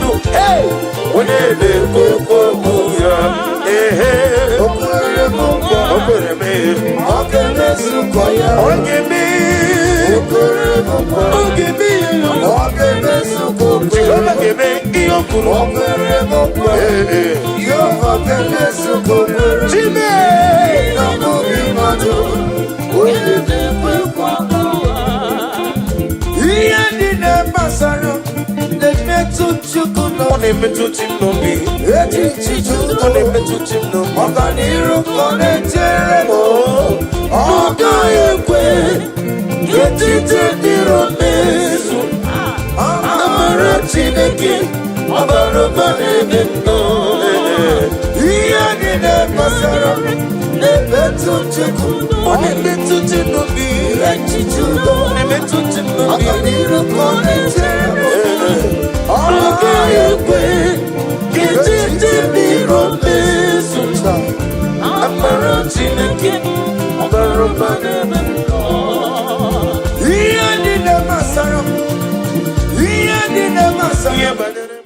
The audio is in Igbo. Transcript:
mmadụ. Hey! Onye na-ekwe okwu ya. Ehe. O kwere m nkwa. O kwere m ee. Ọ ga-emezu nkwa ya. Ọ ga-eme. O kwere m nkwa. Ọ ga-eme ya. Ọ ga-emezu nkwa o kwere. Jehova ga-eme ihe o kwuru. O kwere m nkwa. Ee, ee. Jehova ga-emezu nkwa o kwere. Chime! Na ọ bụghị mmadụ, onye na-ekwe nkwa. Ihe niile gbasara na-emetụ Chukwu Ọ n'obi. na-emetụ chi m n'obi. Echiche Ọ na-emetụ chi m n'obi. Ọganiru ka ọ na-echere m. Ọ gaghị ekwe ka echiche ndị iro mezu. Amara Chineke ọ bara ụba n'ebe m nọ. Ihe niile gbasara m na-emetụ Chukwu. Ọ na-emetụ chi m n'obi. Echiche udo. Ọ na-emetụ chi m n'obi. Ọganiru ka ọ na-echere m. Ọ gaghị ekwe ka echiche ndị iro mezu. Amara Chineke ọ bara ụba n'ebe m nọ. Ihe niile gbasara m, ihe niile gbasara Ihe m banyere